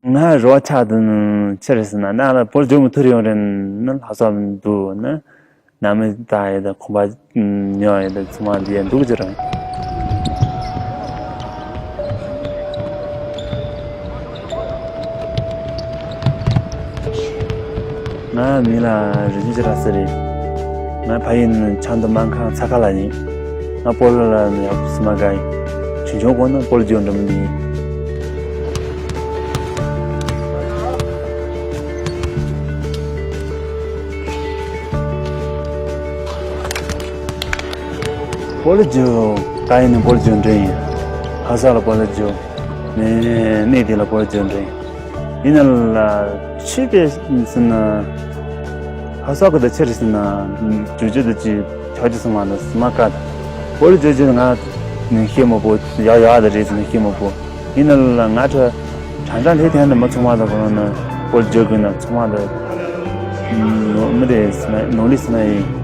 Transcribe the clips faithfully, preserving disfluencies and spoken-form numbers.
ང་རོ་ཆགས་དུ་ནི་ཆི་རེད་ཟེར་ན་ན་ལ་བོད་ལྗོངས་མི་ཐུར་ཡོང་རེད་ན་ལྷ་ས་མི་འདུག་ན། ནང་མི་ད་ཡོད་ད་ཁང་པ་ཉོ་ཡོད་ད་ཚང་མ་འདི་ཡ་འདུག་ཅི་རང་། ང་མི་ལ་རི་ཆུ་ཅི་ར་སི་རེད། ང་ཕ་ཡུལ་ནི་ཆང་དུ་སྨན་ཁང་ཚ་ཁ་ལ་ཡིན། ང་སྤོ་ལོ་ལ་ནི་ཡག་སི་མ་ག་ཡིན། ཆུང་ཆུང་གོང་ནི་སྤོ་ལོ་རྒྱུ་འགྲིམ་འདི་ཡིན། སྤོ་ལོ་རྒྱུ་ག་ཡིན་ནི་སྤོ་ལོ་རྒྱུ་འདྲེ་ཡིན། ཧ་ས་ལ་སྤོ་ལོ་རྒྱུ་ནི་གནས་དེ་ལ་སྤོ་ལོ་རྒྱུ་འདྲེ་ཡིན། ཡིན་ན་ལ་ཆུ་དེ་ཟིན་ན་ཧ་ས་གི་ད་ཆི་རེད་ཟིན་ན་རྒྱུ་རྒྱུ་དུ་ཅི་ཆ་རྒྱུ་སི་མ་ན་སི་མ་ཀ་ད་སྤོ་ལོ་རྒྱུ་རྒྱུ་ང་ནི་ཤེས་མ་པོ་ཡག་ཡག་ད་རེད་ཟིན་ན་ཤེས་མ་པོ། ཡིན་ན་ལ་ང་ཁྲ་གྲ་འགྲ་ལྷེ་ཐན་ནི་མ་ཚང་མ་ད་གོ་ན་ནི་སྤོ་ལོ་རྒྱག་དགོས་ན་ཚང་མ་ད་མི་དེ་སི་ན་ནོ་ལི་སི་ན་ཡིན།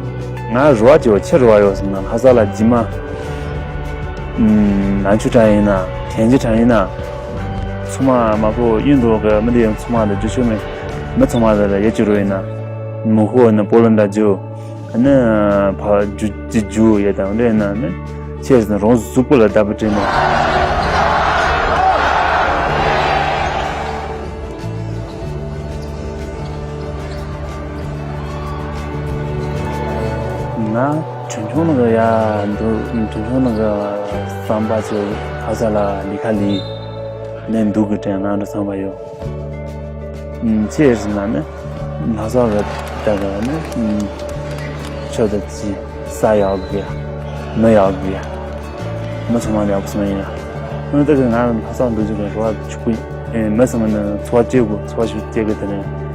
ང་རུ་བ་ཅི་བ་ཆེ་རུ་བ་ཡོད་སི་ན་ལྷ་ས་ལ་ཇི་མ་ནང་ཆུ་གྲང་ཡིན་ན་གན་ཇི་གྲང་ཡིན་ན་ཚང་མ་མ་གོ་ཡིན་འགྲོ་གི་མི་དེ་ཡང་ཚང་མ་ད་རྒྱུ་ཆུ་མི་མི་ཚང་མ་ད་ལ་ཡ་ཅི་རུ་ཡིན་ན་མི་ཁོ་ནི་སྤོ་ལོ་འདྲ་རྒྱུ། ཨ་ནི་ཕ་རྒྱུ་ཅི་རྒྱུ་ཡོད་དང་འདྲེ་ན་ནི་ཆེས་ནི་རང་གཟུགས་པོ་ལ་བརྡབ་པ་སྤྲད་ནས། ང་ཆུང་ཆུང་ནང་གི་ཡ་འདུག་ཆུང་ཆུང་ནང་གི་བསམ་པ་ཚོ་ཧ་ས་ལ་ལི་ཁ་ལི་ནས་འདུག་གི་དྲན་ང་འདྲ་བསམ་པ་ཡོད། ཆེ་ཟིན་ན་ནི་ལྷ་ས་གི་ད་ག་ནི་ཆོས་ད་ཅི་ས་ཡག་གི་མི་ཡག་གི་མི་ཚང་མ་ཡག་སོང་ཡིན་ཡ། ཨ་ད་གི་ང་ལྷ་ས་འདུག་ཅིག་གི་རོ་བ་ཆུ་ཀུ་མི་ཚང་མ་ནི་འཚོ་བ་སྐྱེལ་དགོས་འཚོ་བ་ཞིག་སྐྱེལ་གི་དེ་ནས་